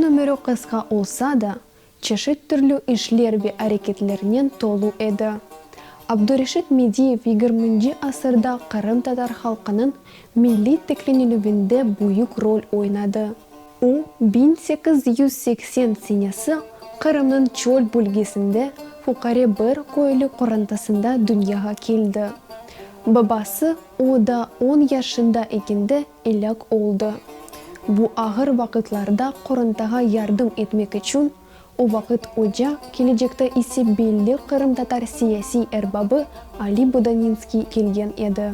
ömüri qısqa olsa da, çeşit türlü işler ve areketlernen tolu edi. Abdureşit Mediyev yigirminci asırda qırımtatar halqınıñ milliy tiklenilüvinde büyük rol oynadı. O, 1880 senesi Qırımnıñ çöl bölgesinde fuqare bir köylü qorantasında dünyağa keldi. Babası o daa on yaşında ekende elâk oldı. Bu ağır vaqıtlarda qorantağa yardım etmek içün, o vaqıt oca, kelecekte ise belli qırımtatar siyasiy erbabı Ali Bodaninskiy kelgen edi.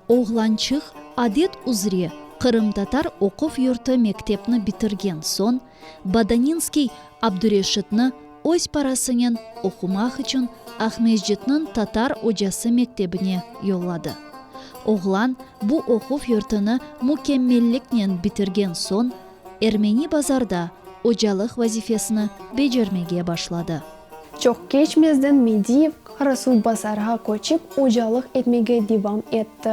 Oğlançıq adet üzre qırımtatar oquv yurtı mektepni bitirgen soñ, Bodaninskiy Abdureşitni öz parasınen oqumaq içün Aqmescitniñ tatar ocası mektebine yolladı. Oğlan bu oquv yurtını mükemmelliknen bitirgen soñ, Ermeni Bazarda ocalıq vazifesini becermege başladı. Çoq keçmezden Mediyev Qarasuvbazarğa köçip ocalıq etmege devam etti.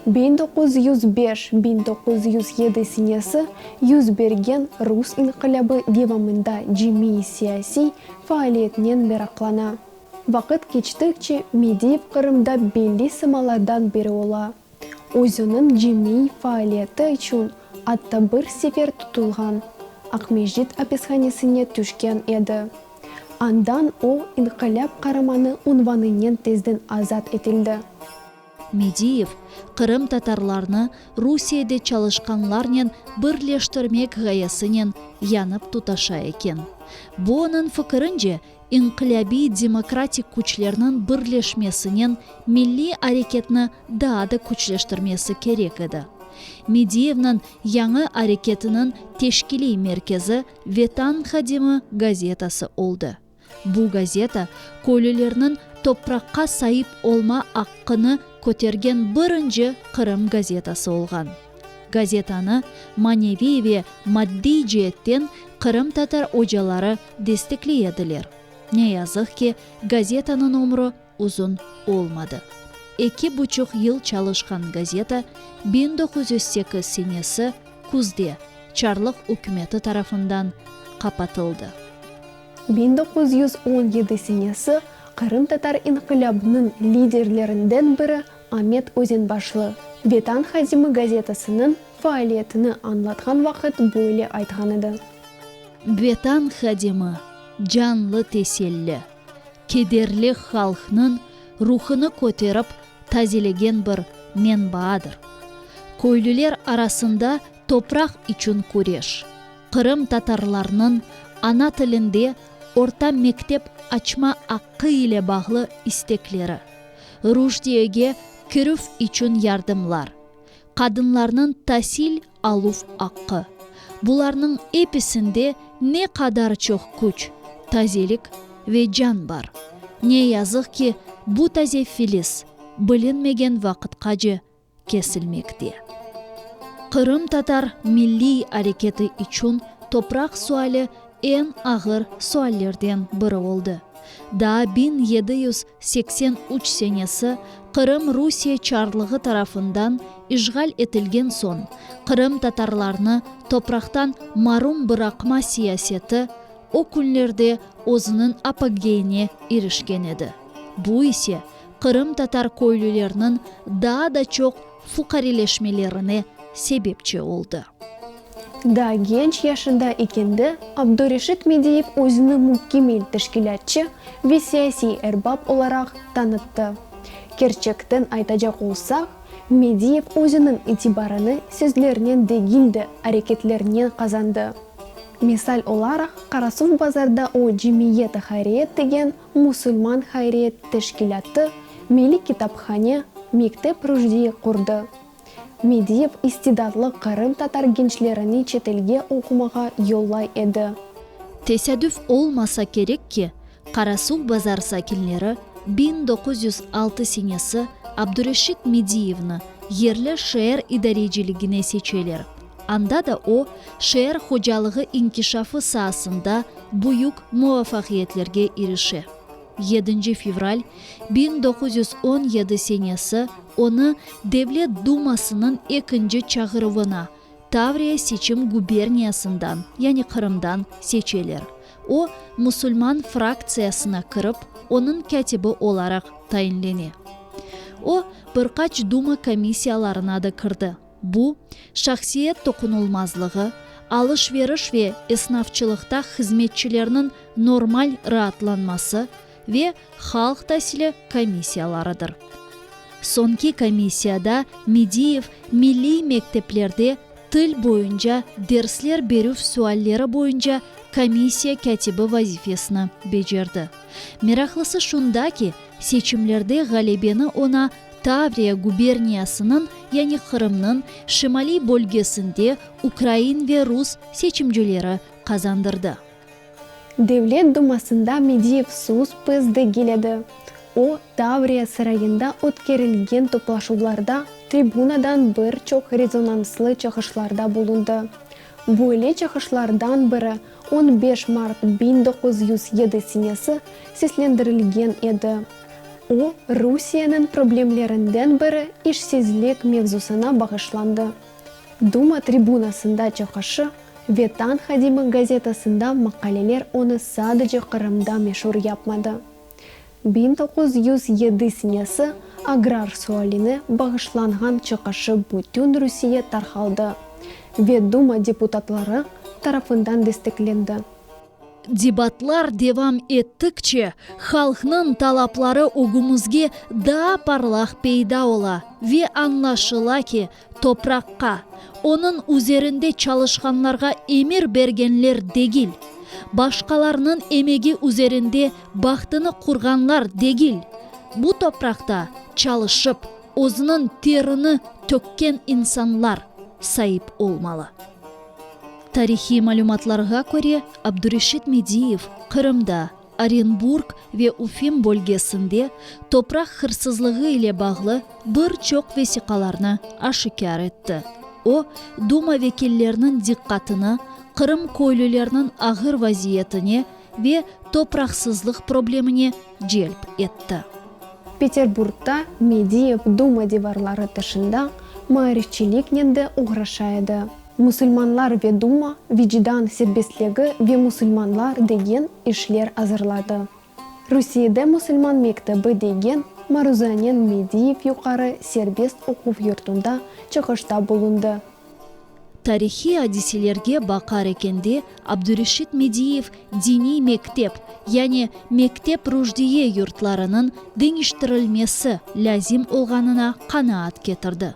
1905, 1907 senesi yüz bergen Rus inqilâbı devamında cemiy-siyasiy faaliyetnen meraqlana. Vaqıt keçtikçe Mediyev Qırımda belli sımalardan biri ola. Özüniñ cemiy faaliyeti içün atta bir sefer tutulğan, Aqmescit apishanesine tüşken edi. Andan o, İnqilâp qaramanı unvanınen tezden azat etildi. Mediyev, qırımtatarlarnı Rusiyede çalışqanlarnen birleştirmek ğayesinen yanıp tutaşa eken. Bu, onıñ fikirince, inqilâbiy-demokratik küçlerniñ birleşmesinen milliy areketni daa da küçleştirmesi kerek edi. Mediyevniñ yañı areketiniñ teşkiliy merkezi Vetan hadimi gazetası oldı. Bu gazeta köylülerniñ topraqqa saip olma aqqını kötergen birinci Qırım gazetası olğan. Gazetanı maneviy ve maddiy ceetten qırımtatar ocaları destekley ediler. Ne yazıq ki, gazetanıñ ömrü uzun olmadı. Eki buçuq yıl çalışqan gazeta 1908 senesi küzde çarlıq ükümeti tarafından qapatıldı. 1917 senesi qırımtatar inqilâbınıñ liderlerinden biri Amet Özenbaşlı Vetan hadimi gazetasınıñ faaliyetini añlatqan vaqıt böyle aytqan edi. Vetan hadimi, canlı teselli, kederli halqnıñ ruhunı köterip tazelegen bir menbaadır. Köylüler arasında topraq içün küreş, qırımtatarlarnıñ ana tilinde orta mektep açma aqqı ile bağlı istekleri, ruşdiyege kirüv içün yardımlar, qadınlarnıñ tasil aluv aqqı, bularnıñ episinde ne qadar çoq küç, tazelik ve can bar. Ne yazıq ki, bu taze filis bilinmegen vaqıtqace kesilmekte. Qırımtatar milliy areketi içün topraq suali eñ ağır suallerden biri oldı. Daa 1783 senesi Qırım Rusiye çarlığı tarafından işğal etilgen soñ, qırımtatarlarnı topraqtan marum bıraqma siyaseti o künlerde özüniñ apogeyine irişken edi. Bu ise qırımtatar köylülerniñ daa da çoq fuqareleşmelerine sebepçi oldı. Daa genç yaşında ekende Abdureşit Mediyev özüni mükemmel teşkilâtçı ve siyasiy erbap olaraq tanıttı. Kerçekten aytacaq olsaq, Mediyev özüniñ itibarını sözlernen degil de, areketlernen qazandı. Misal olaraq, Qarasuvbazarda o Cemiyet-i Hayriyet degen musulman hayriyet teşkilâtı, milliy kitaphane, mektep ruşdiye qurdı. Mediyev istidatlı qırımtatar gençlerini çetelge oqumağa yollay edi. Tesadüf olmasa kerek ki, Qarasuvbazar sakinleri 1906 senesi Abdureşit Mediyevni yerli şeer idareciligine seçeler. Anda da o, şeer hocalığı inkişafı saasında büyük muvafaqiyetlerge irişe. Yedinci fevral 1917 senesi onı Devlet Dumasınıñ ekinci çağıruvına. Tavriya seçim guberniyasından, yani Qırımdan seçeler. O, musulman fraktsiyasına kirip, onıñ kâtibi olaraq tayinlene. O, bir qaç Duma komissiyalarına da kirdi. Bu, şahsiyet toqunılmazlığı, alış-veriş ve esnafçılıqta hızmetçilerniñ normal raatlanması ve halq tasili komissiyalarıdır. Soñki komissiyada Mediyev milliy mekteplerde til boyunca dersler berüv sualleri boyunca komissiya kâtibi vazifesini becerdi. Meraqlısı şunda ki, seçimlerde ğalebeni oña Tavriya guberniyasınıñ, yani Qırımnıñ, şimaliy bölgesinde ukrain ve rus seçimcileri qazandırdı. Devlet dumasında Mediyev sus-pıs degil edi. O, Tavriya sarayında ötkerilgen toplaşuvlarda tribunadan bir çoq rezonanslı çıqışlarda bulundı. Böyle çıqışlardan biri 15 mart 1907 senesi seslendirilgen edi. O, Rusiyeniñ problemlerinden biri işsizlik mevzusına bağışlandı. Duma tribunasında çıqışı, Vetan hadimi gazetasında maqaleler onı sadece Qırımda meşur yapmadı. 1907 senesi agrar sualine bağışlanğan çıqışı bütün Rusiye tarqaldı ve Duma deputatları tarafından desteklendi. Debatlar devam ettikçe, halqnıñ talapları ögümizge daa parlaq peyda ola ve añlaşıla ki, topraqqa, onıñ üzerinde çalışqanlarğa emir bergenler degil, başqalarnıñ emegi üzerinde bahtını qurğanlar degil, bu topraqta çalışıp, özüniñ terini tökken insanlar saip olmalı. Tarihiy malümatlarğa köre, Abdureşit Mediyev Qırımda, Orenburg ve Ufim bölgesinde topraq hırsızlığı ile bağlı bir çoq vesiqalarnı aşikâr etti. O, Duma vekilleriniñ diqqatını Qırım köylüleriniñ ağır vaziyetine ve topraqsızlıq problemine celp etti. Peterburgda Mediyev Duma divarları tışında maarifçiliknen de oğraşa edi. Musulmanlar ve Duma, vicdan serbestligi ve musulmanlar degen işler azırladı. Rusiyede musulman mektebi degen maruzanen Mediyev yuqarı serbest oquv yurtunda çıqışta bulundı. Tarihiy adiselerge baqar ekende, Abdureşit Mediyev diniy mektep, yani mektep-ruşdiye yurtlarınıñ deñiştirilmesi lâzim olğanına qanaat ketirdi.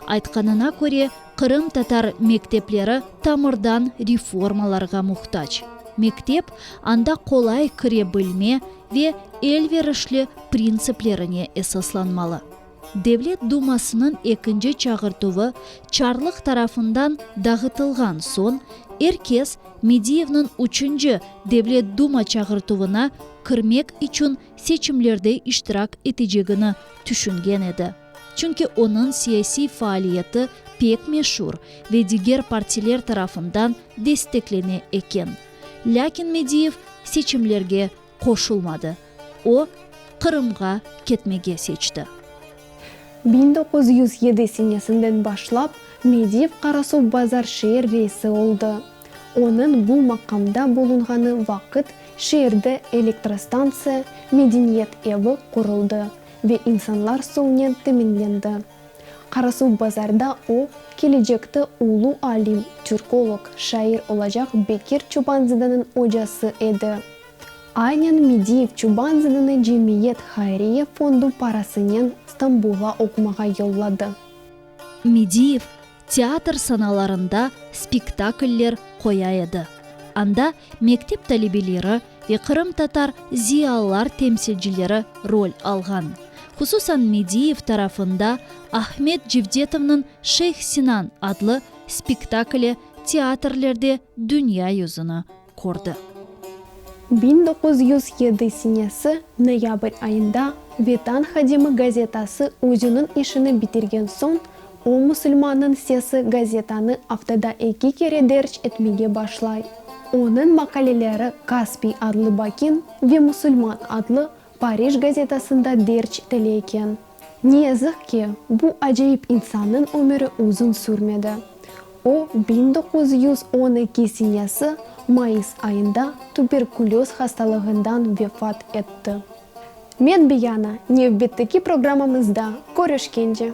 Aytqanına köre, qırımtatar mektepleri tamırdan reformalarğa muhtac. Mektep, anda qolay kire bilme ve elverişli printsiplerine esaslanmalı. Devlet Dumasınıñ ekinci çağırtuvı çarlıq tarafından dağıtılğan soñ, er kes Mediyevniñ üçünci Devlet Duma çağırtuvına kirmek içün seçimlerde iştirak etecegini tüşüngen edi. Çünki onıñ siyasiy faaliyeti pek meşur ve diger partiler tarafından desteklene eken. Lâkin Mediyev seçimlerge qoşulmadı. O, Qırımğa ketmege seçti. 1907 senesinden başlap Mediyev Qarasuvbazar şeer reisi oldı. Onıñ bu maqamda bulunğanı vaqıt şeerde elektrostantsiya, medeniyet evi quruldı ve insanlar suvnen teminlendi. Qarasuvbazarda o, kelecekte ulu alim, türkolog, şair olacaq Bekir Çobanzadeniñ ocası edi. Aynen Mediyev Çobanzadeni Cemiyet hayriye fondu parasınen Stambulğa oqumağa yolladı. Mediyev teatr sanalarında spektakller qoya edi. Anda mektep talebeleri ve qırımtatar ziyalılar temsilcileri rol alğan. Hususan Mediyev tarafında Ahmet Cevdetovnıñ Şeyh Sinan adlı spektakli teatrlerde dünya yüzüni kördi. 1907 senesi noyabr ayında Vetan hadimi gazetası özüniñ işini bitirgen soñ, o Musulmannıñ sesi gazetanı aftada eki kere derc etmege başlay. Onıñ maqaleleri Kaspiy adlı Bakin ve Musulman adlı Parij gazetasında derc etile eken. Ne yazıq ki, bu acayip insannıñ ömüri uzun sürmedi. O, 1912 senesi mayıs ayında tuberkulöz hastalığından vefat etti. Men Biyana, nevbetteki programmamızda körüşkence!